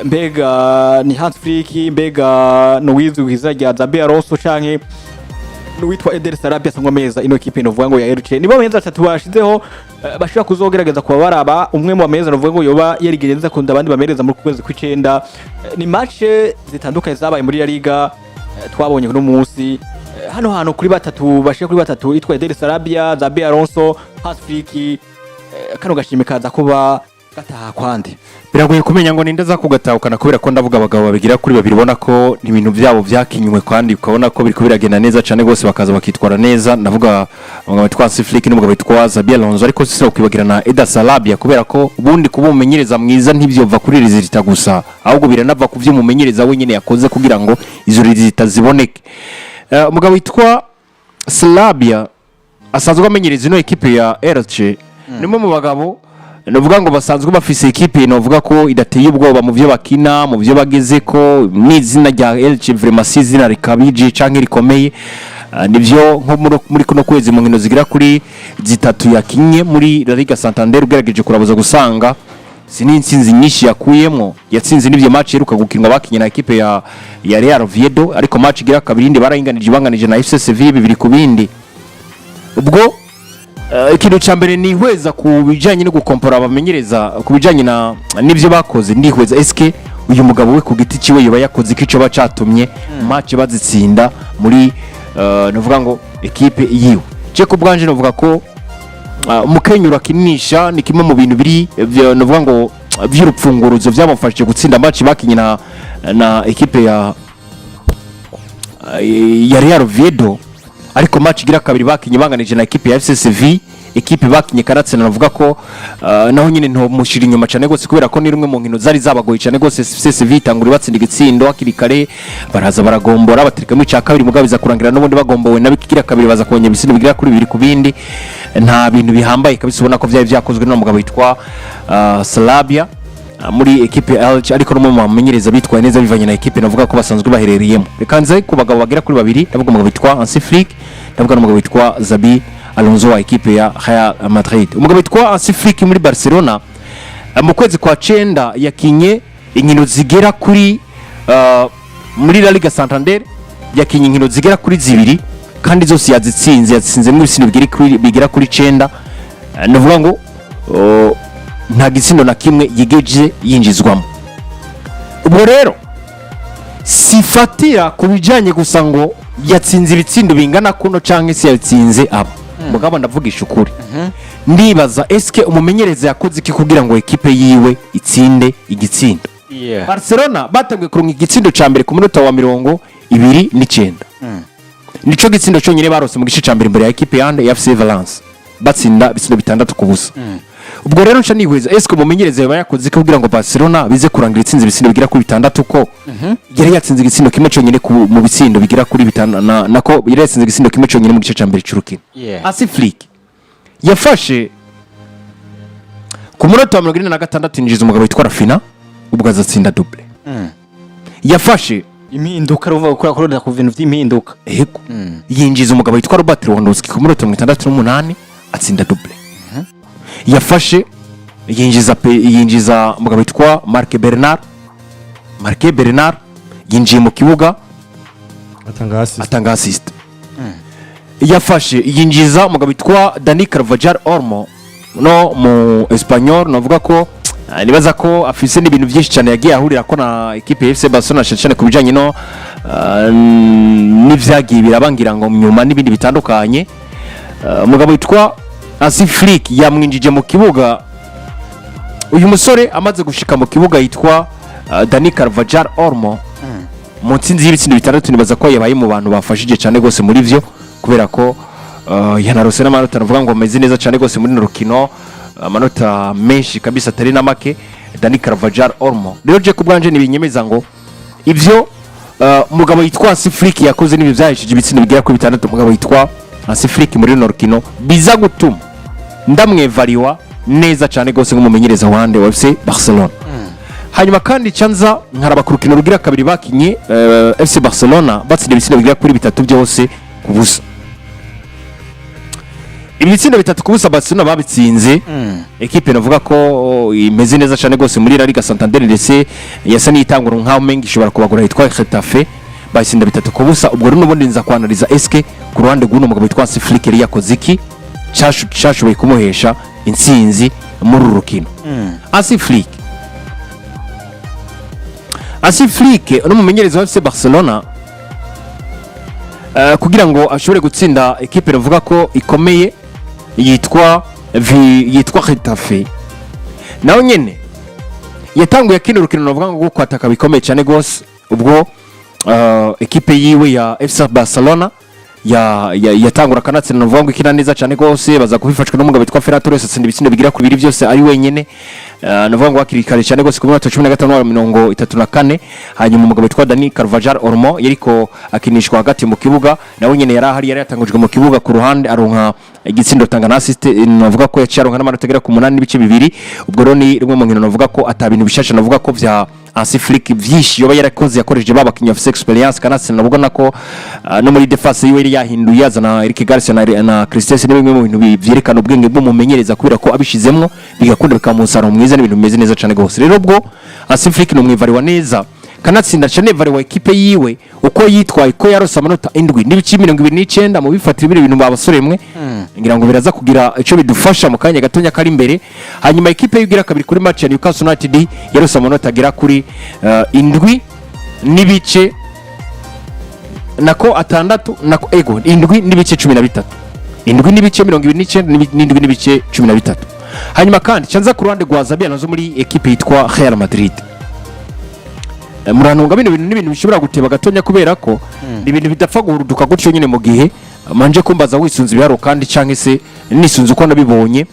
Mbega ni Hans Flick, mbega ni uwizwi kw'izina rya Xabi Alonso, canke n'uwitwa Eder Sarabia asanzwe ameza ino ekipe novuga ngo ya Elche? Nibo bamenyereza batatu bashizeho, bashobora kuzogerageza kuba baraba umwe mu bamenyereza novuga ngo yoba yarigenza kunda abandi bamenyereza muri kwezi kw'icenda. Ni match zitandukanye zabaye muri La Liga, twabonye kuno munsi. Hano hantu kuri batatu bashika kuri batatu itwa Eder Sarabia, Xabi Alonso, Hans Flick, kano gashimwe kaza kuba gataha kwande? Biragoye kumenya ngo ninde aza kugatahukana, kubera ko ndavuga abagabo babigira kuri babiri, ubona ko ibintu byabo byakinywe kandi ukabona ko biriko biragenda neza cyane rwose, bakaza bakitwara neza. Ndavuga umugabo witwa Hansi Flick n'umugabo witwa Xabi Alonso, ariko sinokwibagira na Eder Sarabia, kubera ko ubundi kuba umumenyereza mwiza ntibyova kuri résultat gusa, ahubwo biranava ku byo umumenyereza wenyine yakoze kugira ngo izo résultat ziboneke. Umugabo witwa Sarabia asanzwe amenyereza ino ekipe ya Elche, ni umwe mu bagabo nuvuga ngo basanzwe bafise ekipe novuga ko idateye ubwoba mu byo bakina, mu byo bageze, ko n'izina rya Elche vraiment si izina rikabije canke rikomeye. Nivyo, nko muri kuno kwezi mu nkino zigera kuri zitatu yakinye muri La Liga Santander, ugerageje kurabuza gusanga si n'intsinzi nyinshi yakuyemwo. Yatsinze n'ivyo match iheruka gukinwa bakinye na ekipe ya Real Oviedo, ariko match igira kabiri indi barayinganije, banganije na FC Sevilla 2-2. Ubwo ikintu cya mbere nihweza ku bijyanye no gukompora abamenyereza, ku bijyanye na n'ibyo bakoze, ndihweza eske uyu mugabo we ku giti ciwe yoba yakoze iki coba catumye match bazitsinda muri nuvuga ngo ekipe yiwe. Je ku bwanje novuga ko umukenyuro akinisha ni kimwe mu bintu biri novuga ngo vy'urupfunguruzo byamufashije gutsinda match bakinye na ekipe ya Real Oviedo. Ariko match igira kabiri bakinye banganije na ekipe ya FC Sevilla, ekipe bakinye karatse, navuga ko naho nyine ntomushira inyuma cyane gose, kubera ko ni rumwe mu nkino zari zabagoye cyane gose. FC Sevilla itangura batsinda igitsindo hakiri kare, baraza baragombora, baterekamo icya kabiri, mugabo biza kurangira n'ubundi bagombowe na bikigira kabiri, baza kongera ibitsindo bigera kuri 2-2. Nta bintu bihambaye kabisa ubona ko byari byakozwe n'umugabo witwa Sarabia muri ekipe ya Elche, ariko n'umwe mu bamenyereza bitwaye neza bivanye na ekipe navuga ko basanzwe baherereyemo. Reka nze ku bagabo bagera kuri babiri: ndavuga umugabo witwa Hansi Flick, ndavuga n'umugabo witwa Xabi Alonso wa ekipe ya Real Madrid. Umugabo witwa Hansi Flick muri Barcelona, mu kwezi kwa cenda yakinye inkino zigera kuri muri La Liga Santander yakinye inkino zigera kuri zibiri kandi zose yazitsinze, yazitsinzemo ibitsindo bigera kuri cenda. Ndavuga ngo nta gitsindo na kimwe yigeje yinjizwamo. Ubwo rero sifatira ku bijyanye gusa ngo yatsinze ibitsindo bingana kuno cyangwa se yatsinze aba. Mugabo ndavugisha ukuri, ndibaza eske umumenyereza yakoze iki kugira ngo ekipe yiwe itsinde igitsindo? Barcelona batanguye kuronka igitsindo cya mbere ku munota wa 29, nico gitsindo cyonyine barose mu gice cya mbere imbere ya ekipe yande ya FC Valence, batsinda ibitsindo 6-0. Ubwo rero nca nihweza eske umumenyereza yaba yakoze iki kugira ngo Barcelona bize kurangira itsinze ibitsindo bigera kuri bitandatu, ko yari yatsinze igitsindo kimwe cyonyine mu bitsindo bigera kuri bitanu nako yari yatsinze igitsindo kimwe cyonyine mu gice cya mbere cy'urukino? Hansi Flick yafashe ku munota wa 46 yinjiza umugabo witwa Raphinha, ubwo azatsinda double. Yafashe Impinduka, ruvuga gukora kurondera ku bintu by'impinduka. Yego, yinjiza umugabo witwa Robert Lewandowski ku munota wa 68, atsinda double. Yafashe yinjiza umugabo witwa Marc Bernal. Marc Bernal yinjiye mu kibuga atanga assist. Atanga assist. Yafashe yinjiza umugabo witwa Dani Carvajal Olmo, no mu Espanyol, navuga ko nibaza ko afise n'ibintu byinshi cyane yagiye ahurira ko na ekipe ya FC Barcelona, cyane cyane ku bijyanye no n'ivyagiye birabangira ngo nyuma n'ibindi bitandukanye. Umugabo witwa Hansi Flick yamwinjije mu kibuga. Uyu musore amaze gushika mu kibuga yitwa Dani Carvajal Olmo, mu ntsinzi y'ibitsindo bitandatu, nibaza ko yabaye mu bantu bafashije cyane rwose muri vyo, kubera ko yanarose n'amanota navuga ngo ameze neza cyane rwose muri runo rukino, amanota menshi kabisa atari na make, Dani Carvajal Olmo. Rero je ku bwanje nibinyemeza ngo ivyo umugabo yitwa Hansi Flick yakoze n'ibyo byahesheje ibitsindo bigera kuri bitandatu umugabo yitwa Hansi Flick muri runo rukino, biza gutuma ndamwevariwa neza cyane rwose nk'umumenyereza wande wa FC Barcelona. Hanyuma kandi canza nkaraba ku rukino rugira kabiri bakinye, FC Barcelona batsinda ibitsindo bigera kuri bitatu byose ku busa. Ibitsindo 3-0 Barcelona babitsinze. Ekipe navuga ko imeze neza cyane rwose muri La Liga Santander, ndetse yasa n'itangura nkaho umenga ishobora kubagura, yitwa Getafe, bayitsinda 3-0. Ubwo rero n'ubundi nza kwanaliza eske ku ruhande rw'uno mugabo witwa Hansi Flick yari yakoze iki cyashoboye kumuhesha intsinzi muri uru rukino. Hansi Flick uno mumenyereza wa FC Barcelona, kugira ngo ashobore gutsinda ekipe navuga ko ikomeye yitwa Getafe, nawe nyene yatanguye akina urukino navuga ngo kwataka bikomeye cyane gose. Ubwo ekipe yiwe ya FC Barcelona yatangura akanatsinda, navuga ngo ikina neza cyane gose, baza kubifashwa n'umugabo witwa Ferran Torres, atsinda ibitsindo bigira ku bibiri byose ari wenyene. Navuga ngo hakiri kare cyane gose ku minota 15 wa 34. Hanyuma umugabo witwa Dani Carvajal Olmo yariko akinishwa hagati mu kibuga, nawe nyene yari ahari, yari yatangujwe mu kibuga ku ruhande, aronka igitsindo, tanga na assist. Navuga ko yaciye aronka n'amanota agera ku 8.2. Ubwo rero ni rumwe mu nkino navuga ko ata bintu bishasha navuga ko vya Hansi Flick vyinshi yoba yarakoze, yakoresheje ba bakinyi bafise expérience. Kanatsinda navuga ko no muri défense yiwe yari yahinduye, azana Eric Garcia na Christensen. Ni bimwe mu bintu vyerekana ubwenge bw'umumenyereza, kubera ko abishizemwo bigakunda, bikamuha umusaruro mwiza n'ibintu bimeze neza cyane gose. Rero ubwo Hansi Flick ni umwivariwa neza, kanatsinda cyane wa ekipe yiwe uko yitwaye, ko yarose amanota 7.29 mu bifatira bino bintu babasore mwe, ngira ngo biraza kugira icyo bidufasha mu kanya gatonya kari imbere. Hanyuma ekipe yigira kabiri kuri match ya Newcastle United yarose amanota agera kuri indwi n'ibice nako atandatu, nako ego 7.13, 7.29 n'7.13. Hanyuma kandi canza ku ruhande rwa Xabi Alonso muri ekipe yitwa Real Madrid. Murantunga, bino bintu n'ibintu bishobora guteba gatonya, kubera ko ni ibintu bidapfa guhuruduka gutyo nyine mu gihe manje kumbaza wisunze ibiharuro kandi canke se nisunze uko nabibonye,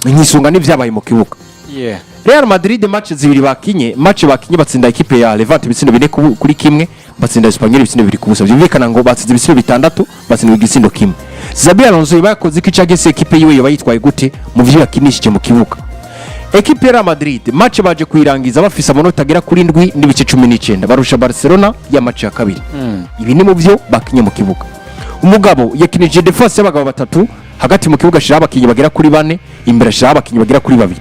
nkisunga n'ivyabaye mu kibuga. Real Madrid match zibiri bakinye, match bakinye batsinda ekipe ya Levante ibitsindo 4-1, batsinda Espanyol ibitsindo 2-0. Byumvikana ngo batsinze ibitsindo bitandatu, batsinda igitsindo kimwe. Xabi Alonso yoba yakoze iki canke se ekipe yiwe yoba yitwaye gute mu vyo yakinishije mu kibuga? Ekipe ya Real Madrid match baje kuyirangiza bafise amanota agera kuri 7.19, barusha Barcelona ya match ya kabiri. Ibi ni mu byo bakinye mu kibuga. Umugabo yakinije défense y'abagabo batatu hagati mu kibuga, ashiraho abakinyi bagera kuri bane, imbere ashiraho abakinyi bagera kuri babiri.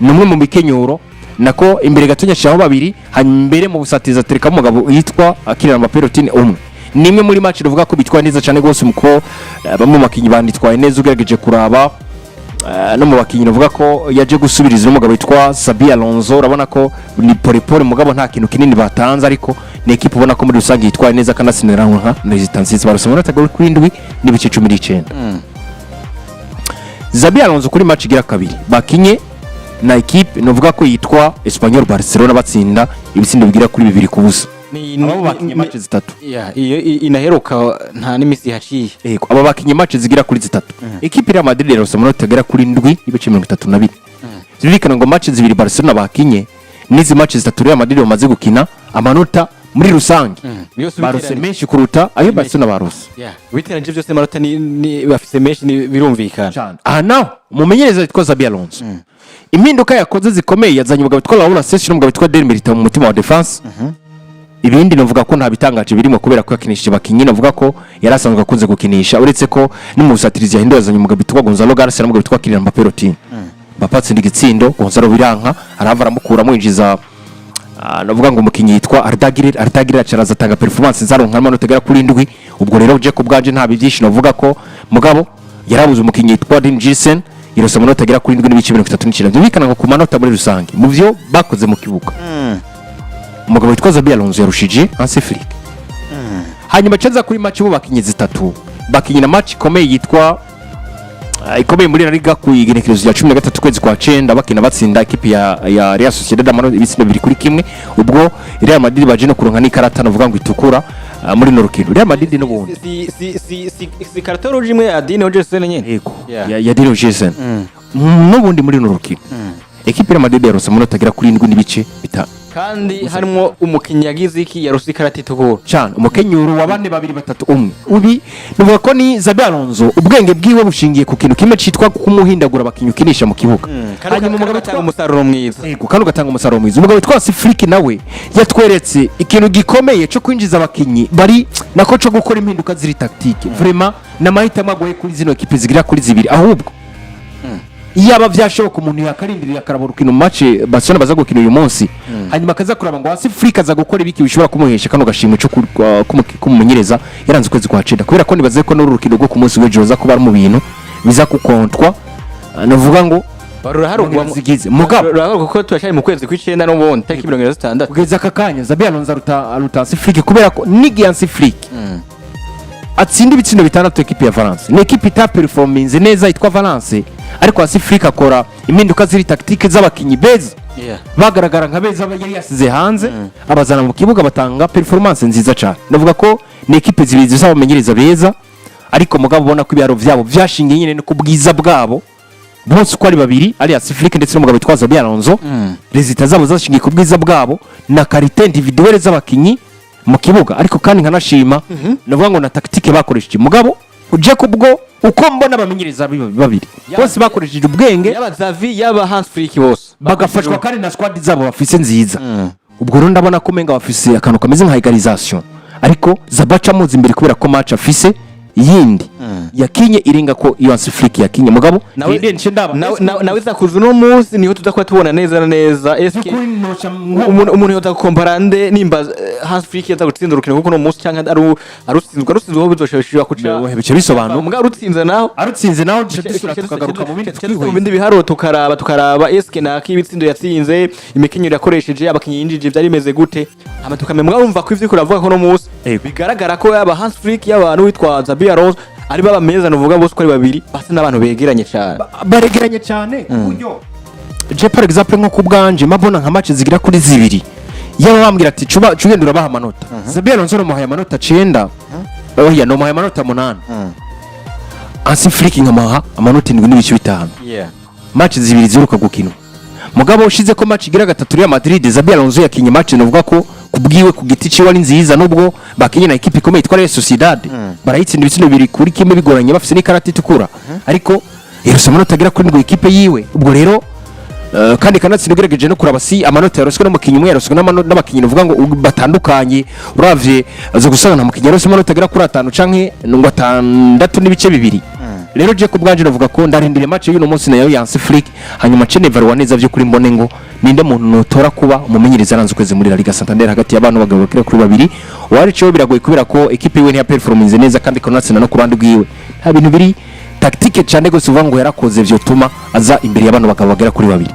Ni umwe mu mikenyuro, nako imbere gatonya ashiraho babiri, hanyuma imbere mu busatiza aterekamo umugabo yitwa Kylian Mbappé Lottin umwe. Ni imwe muri match ruvuga ko bitwaye neza cyane rwose, muko bamwe mu bakinyi banditwaye neza. Ugerageje kuraba no mu bakinyi navuga ko yaje gusubiriza n'umugabo witwa Xabi Alonso, urabona ko ni pole mugabo nta kintu kinini batanze, ariko ni ekipe ubona ko muri rusange yitwaye neza, kanatsinda nka Resistance, barose amanota agera kuri 7.19. Xabi Alonso kuri match igira kabiri bakinye na ekipe novuga ko yitwa Espanyol Barcelona, batsinda ibitsindo bigira kuri 2-0. Abo bakinye match zitatu. Yeah, iyo inaheruka nta n'imisi ihaciye. Yego, aba bakinye match zigera kuri zitatu, ekipe ya Madrid yarose amanota agera kuri 7.32. Zirikana ngo match zibiri Barcelona bakinye n'izi match zitatu Real Madrid bamaze gukina, amanota muri rusange Yose barose ubiteranye- menshi kuruta ayo Barcelona barose. Yeah, biteranyije byose amanota ni bafise menshi, birumvikana. Aha naho umumenyereza witwa Xabi Alonso impinduka yakoze zikomeye, yazanye umugabo witwa Raul Asensio n'umugabo witwa Eder Militao mu mutima wa défense. Ibindi navuga ko nta bitangaje birimo, kubera ko yakinishije abakinyi navuga ko yari asanzwe akunze gukinisha, uretse ko no mu busatirizi yahinduye, yazanye umugabo witwa Gonzalo Garcia n'umugabo witwa Kylian Mbappé Lottin. Mbappé atsinda igitsindo, Gonzalo biranka, arahava aramukuramo, yinjiza navuga ngo umukinyi yitwa Arda Güler. Arda Güler acaraza atanga performance, nzaronka amanota agera kuri 7. Ubwo rero je ku bwanje nta byinshi navuga ko mugabo yarabuze umukinyi yitwa Dean Huijsen, irose amanota agera kuri 7.39. Byumvikana ngo ku manota muri rusange mu byo bakoze mu kibuga, umugabo witwa Xabi Alonso yarushije Hansi Flick. Hanyuma caza kuri match bo bakinye zitatu, bakinye na match ikomeye yitwa ikomeye muri La Liga ku igenekerezo rya 13 kwezi kwa cenda, bakina batsinda ekipi ya Real Sociedad amanota ibitsindo 2-1. Ubwo Real Madrid baje no kuronka n'ikarata navuga ngo itukura muri no rukino Real Madrid n'ubundi. Si carton rouge imwe ya Dean Huijsen nyene? Yego. Ya Dean Huijsen. N'ubundi muri no rukino ekipi ya Madrid yarose amanota agera kuri 7.5. Kandi harimo umukinnyi yagize iki, yarose ikarata itukura. Cyane, umukenyuro wa bane, babiri, batatu, umwe. Ubi nuvuga ko ni Xabi Alonso, ubwenge bwiwe bushingiye ku kintu kimwe citwa kumuhindagura abakinnyi ukinisha mu kibuga. Hanyuma umugabo atanga umusaruro mwiza. Yego, kandi ugatanga umusaruro mwiza. Umugabo witwa Flick nawe yatweretse ikintu gikomeye cyo kwinjiza abakinnyi bari nako cyo gukora impinduka ziri tactique. Vraiment ni amahitamo agoye kuri zino ekipe zigira kuri zibiri. Ahubwo iyaba byashoboka, umuntu yakarindirira akaraba urukino, match Barcelona baza gukina uyu munsi, hanyuma akaza kuraba ngo hasi Flick aza gukora ibiki bishobora kumuhesha kano gashimwe cyo kumumenyereza yaranze ukwezi kwa cenda, kubera ko nibaze ko n'uru rukino rwo ku munsi w'ejo ruza kuba ari mu bintu biza kukontwa. Navuga ngo ruraharugwa zigize mugabo. Ruraharugwa kuko turacyari mu kwezi kw'icenda n'ubundi, tariki 76. Kugeza aka kanya Xabi Alonso aruta Hansi Flick, kubera ko n'igihe Hansi Flick atsinda ibitsindo bitandatu ekipi ya Valence, ni ekipi itaperforminze neza yitwa Valence, ariko Hansi Flick akora impinduka ziri tactique z'abakinnyi beza bagaragara nka beza yari yasize hanze, abazana mu kibuga, batanga performance nziza cyane. Ndavuga ko ni ekipe zibiri zisa abamenyereza beza, ariko mugabo ubona ko ibiharo byabo byashingiye nyine no ku bwiza bwabo bose uko ari babiri, ari Hansi Flick ndetse n'umugabo witwa Xabi Alonso. Résultats zabo zashingiye ku bwiza bwabo na qualité individuelle z'abakinnyi mu kibuga, ariko kandi nkanashima, navuga ngo na tactique bakoresheje. Mugabo uje kubwo uko mbona abamenyereza babiri bose bakoresheje ubwenge, yaba Xavi, yaba Hans Flick, bose bagafashwa kandi na squad zabo bafise nziza. Ubwo rero ndabona ko umenga bafise akantu kameze nka égalisation, ariko Zabaca amuzi imbere kubera ko match afise yindi yakinye irenga ko iyo Hansi Flick yakinye. Mugabo nawe nce ndaba nawe izakuza uno munsi niho tuza kuba tubona neza na neza eske by'ukuri noca umuntu yoza gukompara nde, nimba Hans Flick yaza gutsinda urukino kuko uno munsi cyangwa ari arutsinzwe aho bizoshobora kuca bice bisobanura. Mugabo arutsinze naho arutsinze naho duce dusubira tukagaruka mu bindi mu twihweza. bindi biharuro, tukaraba eske naki ibitsindo yatsinze, imikenyero yakoresheje, abakinnyi yinjije, byari bimeze gute, hama tukamenya. Mugabo urumva ko ivyo kuravuga ko no munsi bigaragara ko yaba Hans Flick, yaba n'uwitwa Xabi Alonso ari baba meza, nuvuga bose uko ari babiri basa n'abantu begeranye cyane. Baregeranye cyane ku buryo je par exemple nko ku bwanje mabona nka match zigira kuri zibiri, yaba bambwira ati cuba cugenda urabaha amanota, Xabi Alonso namuhaye amanota 9, oya, namuhaye amanota 8, Hansi Flick nkamuha amanota 7.5, match zibiri ziheruka gukinwa. Mugabo ushize ko match igira gatatu Real Madrid, Xabi Alonso yakinye match navuga ko kubwiwe ku giti ciwe ari nziza, nubwo bakinye na ekipe ikomeye yitwa Real Sociedad, barayitsinda ibitsindo 2-1 bigoranye, bafise n'ikarata itukura, ariko yarose amanota agera kuri 7 ekipe yiwe. Ubwo rero kandi kanatsinda ugerageje no kuraba si amanota yaroswe n'umukinnyi umwe, yaroswe n'abakinnyi uvuga ngo batandukanye. Uravye aza gusanga nta mukinnyi yarose amanota agera kuri 5 canke ngo 6.2. Rero je ku bwanje navuga ko ndarindiriye match y'uno munsi nayo ya Hansi Flick, hanyuma ce n'évaluer neza vy'ukuri, mbone ngo ninde muntu notora kuba umumenyereza aranze ukwezi muri La Liga Santander hagati y'abantu bagabo bagera kuri babiri. Uwariceho biragoye kubera ko ekipe yiwe ntiya performance neza, kandi kanatsinda no ku ruhande rwiwe nta bintu biri tactique cyane gose uvuga ngo yarakoze vyotuma aza imbere y'abantu bagabo bagera kuri babiri.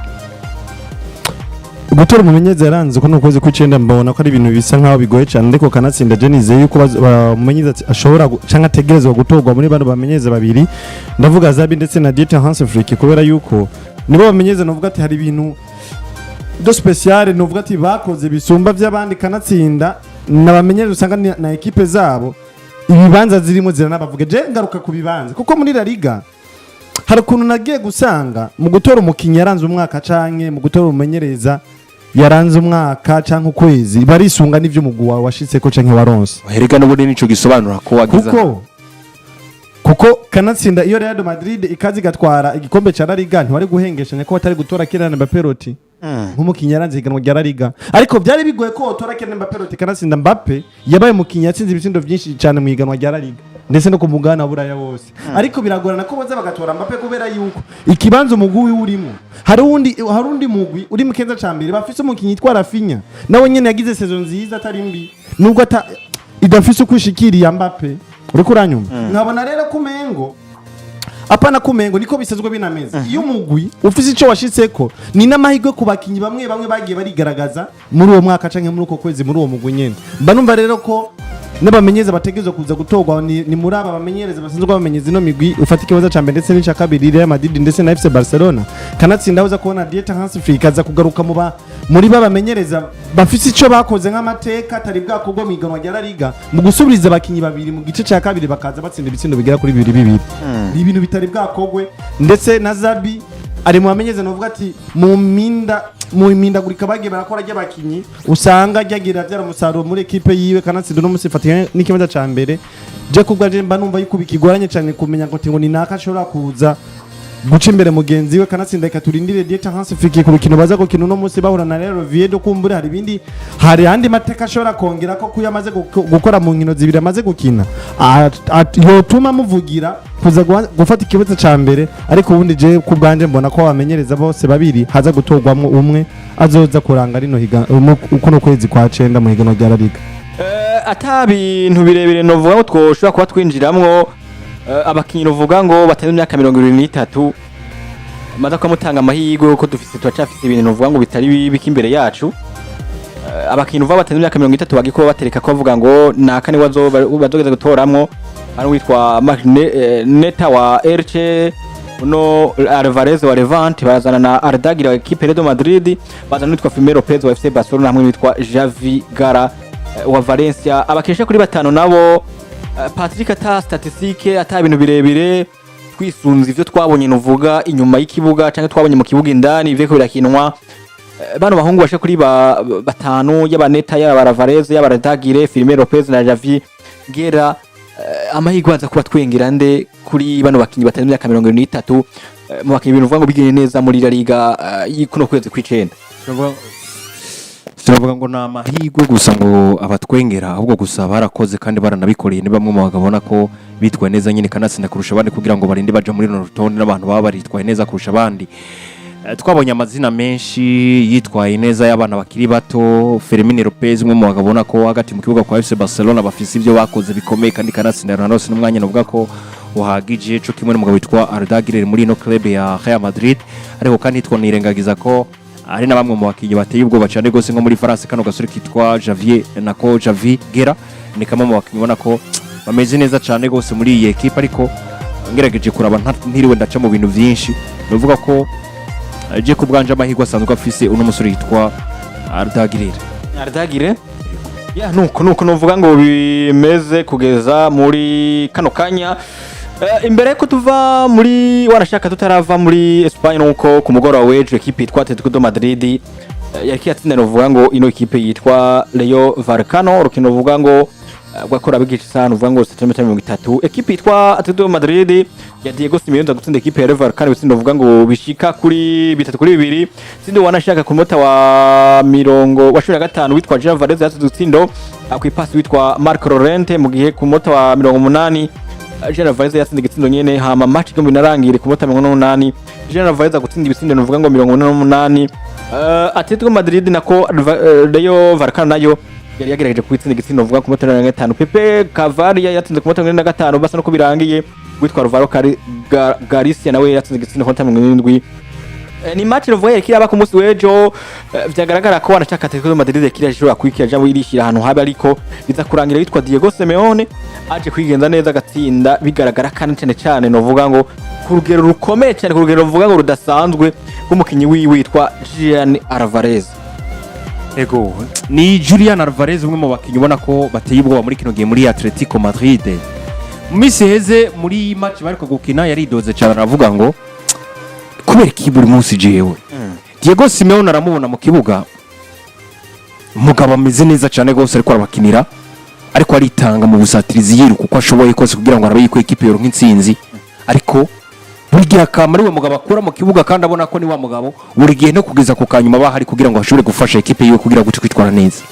Gutora umumenyereza yaranze ko n'ukwezi kw'icenda mbona ko ari ibintu bisa nkaho bigoye cyane, ariko kanatsinda je nizeye yuko umumenyereza ashobora canke ategerezwa gutorwa muri bano bamenyereza babiri, ndavuga Xabi ndetse na Dieter Hans Flick, kubera yuko nibo bamenyereza novuga ati hari ibintu de spécial novuga ati bakoze bisumba by'abandi. Kanatsinda nabamenyereza usanga na ekipe zabo ibibanza zirimo ziranabavuga. Je ngaruka ku bibanza kuko muri La Liga hari ukuntu nagiye gusanga mu gutora umukinnyi yaranze umwaka canke mu gutora umumenyereza yaranze umwaka canke ukwezi, barisunga n'ivyo umugwi wawe washitseko canke waronse. Herega n'ubundi nico gisobanura ko wagize Kuko kanatsinda iyo Real Madrid ikaza igatwara igikombe ca La Liga, ntiwari guhengeshanya ko batari gutora Kylian Mbappé Loti nk'umukinnyi yaranze ihiganwa rya La Liga, ariko byari bigoye ko wotora Kylian Mbappé Loti. Kanatsinda Mbappé yabaye umukinnyi yatsinze ibitsindo byinshi cyane mu ihiganwa rya La Liga ndetse no ku mugabane wa Buraya wose, ariko biragorana ko baza bagatora Mbappé kubera yuko ikibanza umugwi wiwe urimo, hari undi mugwi uri mu kenza ca mbere bafise umukinnyi yitwa Raphinha, nawe nyene yagize saison nziza atari mbi, nubwo ata idafise uko ishikiriye Mbappé. Uriko uranyumva? Nkabona rero kumengo apana, kumengo niko bisazwe binameze. Iyo umugwi ufise ico washitseko, ni n'amahirwe ku bakinyi bamwe bamwe bagiye barigaragaza muri uwo mwaka canke muri uko kwezi muri uwo mugwi nyene. Mba numva rero ko n'abamenyereza bategerezwa kuza gutorwa ni muri aba bamenyereza basanzwe bamenyeza ino migwi ufata ikibazo ca mbere ndetse n'ica kabiri, Real Madrid ndetse na FC Barcelona. Kanatsinda uza kubona Dieter Hans Flick aza kugaruka mu ba muri ba bamenyereza bafise ico bakoze nk'amateka atari bwakorwa mu iganwa rya La Liga mu gusubiriza abakinyi babiri mu gice ca kabiri bakaza batsinda ibitsindo bigera kuri 2-2. Ni ibintu bitari bwakogwe ndetse na Xabi. Ari mu bamenyereza novuga ati mu minda mu mindagurika bagiye barakora ry'abakinyi, usanga ryagira vyara umusaruro muri ekipe yiwe. Kanatsinda no musi fatika n'ikibanza ca mbere. Je kubwa je mba numva yuko bikigoranye cyane kumenya ngo ngo ni naka ashobora kuza guca imbere mugenzi we. Kanatsinda reka turindire Dieter Hans Flick ku rukino baza gukina uno munsi bahura na Real Oviedo. Kumbure hari ibindi, hari andi mateka ashobora kongera ko kuyo amaze gukora mu nkino zibiri amaze gukina yotuma amuvugira kuza gufata ikibazo ca mbere. Ariko ubundi je ku bwanje mbona ko bamenyereza bose babiri haza gutorwamwo umwe azoza kuranga rino higa kuno kwezi kwa cenda mu higanwa rya La Liga. Ata bintu birebire novuga ngo twoshobora kuba twinjiramwo, abakinyi novuga ngo batarenze imyaka 23 maze kumutanga amahirwe, kuko dufise, turacafise ibintu novuga ngo bitari bibika imbere yacu. Abakinyi uvuga batarenze imyaka 30 bagiye kuba batereka ko bavuga ngo naka niwe bazogeza gutoramwo. Hari uwitwa Marc Neta wa Elche, uno Alvarez wa Levante, barazana na Arda Güler wa equipe Real Madrid, bazana n'uwitwa Fermin Lopez wa FC Barcelona hamwe n'uwitwa Javi Gara wa Valencia. Abakesha kuri batanu nabo, Patrick, ata statistique, ata ibintu birebire, twisunze ivyo twabonye nuvuga inyuma y'ikibuga canke twabonye mu kibuga indani ivyo birakinwa, bano bahungu bashe kuri batanu, yaba Neta, yaba Alvarez, yaba Arda Güler, Fermin Lopez na Javi Gera, amahirwe aza kuba twengera nde kuri bano bakinyi batarenze imyaka 73, mu bakinyi ibintu uvuga ngo bigende neza muri La Liga y'kuno kwezi kw'icenda? Turavuga ngo ni amahirwe gusa ngo abatwengera, ahubwo gusa barakoze kandi baranabikoreye. Ni bamwe mu bagabo ubona ko bitwaye neza nyine, kanatsinda kurusha abandi kugira ngo barinde baja muri runo rutonde n'abantu baba baritwaye neza kurusha abandi. Twabonye amazina menshi yitwaye neza y'abana bakiri bato. Fermin Lopez, umwe mu bagabo ubona ko hagati mu kibuga kwa FC Barcelona bafise ibyo bakoze bikomeye, kandi kanatsinda ronaldo n'umwanya navuga ko uhagije, co kimwe n'umugabo witwa Arda Güler muri ino club ya Real Madrid. Ariko kandi twonirengagiza ko hari na bamwe mu bakinnyi bateye ubwoba cyane rwose, nko muri France kano gasore kitwa Javier, nako Javi Gera, ni kamwe mu bakinnyi ubona ko bameze neza cyane rwose muri iyi ekipe. Ariko ngerageje kuraba ntiriwe ndaca mu bintu byinshi, nuvuga ko je ku bwanje amahirwe asanzwe afise uno musore yitwa Arda Güler. Arda Güler ya, nuko nuvuga ngo bimeze kugeza muri kano kanya. Imbere yuko tuva muri, wanashaka tutarava muri Espagne, nuko ku mugoroba w'ejo ekipe yitwa Atletico de Madrid yariko yatsinda nuvuga ngo ino ekipe yitwa Rayo Vallecano, urukino ruvuga ngo rwakora bigice isaha nuvuga ngo 7:30. Ekipe yitwa Atletico de Madrid ya Diego Simeone iza gutsinda ekipe ya Rayo Vallecano ibitsindo uvuga ngo bishika kuri 3-2. Tsindo wanashaka ku munota wa mirongo wa 15 witwa Jean Alvarez yatsinze udutsindo ku ipasi witwa Marco Llorente, mu gihe ku munota wa 80 Jean Alvarez yatsinze igitsindo nyene. Hama match igomba inarangire ku munota 88, Jean Alvarez gutsinda ibitsindo nuvuga ngo 48. Atletico Madrid, nako Rayo Vallecano nayo yari yagerageje kubitsinda igitsindo uvuga ku munota 45. Pepe Cavaria yatsinze ku munota 45, basa no kubirangiye. Witwa Alvaro Garcia nawe yatsinze igitsindo ku munota 70. Ni match novuga yariko iraba ku munsi w'ejo, vyagaragara ko wanashaka Atletico de Madrid yakira ishobora kwikira jambo irishira ahantu habe, ariko biza kurangira yitwa Diego Simeone aje kwigenza neza agatsinda bigaragara, kandi cyane cyane novuga ngo ku rugero rukomeye cyane, ku rugero ruvuga ngo rudasanzwe rw'umukinyi wiwe witwa Julian Alvarez. Ego, ni Julian Alvarez, umwe mu bakinnyi ubona ko bateye ubwoba muri kino gihe muri Atletico Madrid. Mu minsi iheze muri match bariko gukina yaridoze cyane, aravuga ngo kubera iki buri munsi jewe? Diego Simeone aramubona mu kibuga, umugabo ameze neza cyane rwose, ariko arabakinira, ariko aritanga mu busatirizi, yiruka uko ashoboye kose kugira ngo arabe yuko ekipe yoronka intsinzi. Ariko buri gihe akama ari we mugabo akura mu kibuga, kandi abona ko ni wa mugabo buri gihe no kugeza ku kanyuma bahari kugira ngo ashobore gufasha ekipe yiwe kugira ngo kwitwara neza.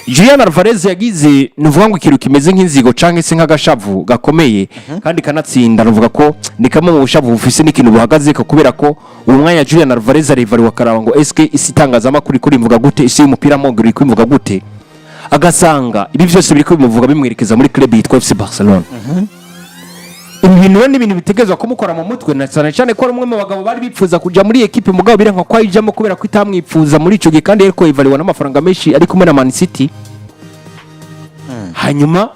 Julian Alvarez yagize nuvuga ngo ikintu kimeze nk'inzigo canke se nk'agashavu gakomeye, kandi kanatsinda nuvuga ko ni kamwe mu bushavu bufise n'ikintu buhagaze ko, kubera ko uwo mwanya Julian Alvarez arivariwa akaraba ngo eske isi itangazamakuru ikora imvuga gute, isi y'umupira w'amaguru iri imvuga gute, agasanga ibi byose biriko bimuvuga bimwerekeza muri club yitwa FC Barcelona. Ibi bintu rero ni ibintu bitegerezwa kumukora mu mutwe, na cyane cyane ko ari umwe mu bagabo bari bipfuza kuja muri ekipe, mugabo biranka ko ayijamo kubera ko itamwipfuza muri ico gihe, kandi yariko yivariwa n'amafaranga menshi ari kumwe na Man City. Hanyuma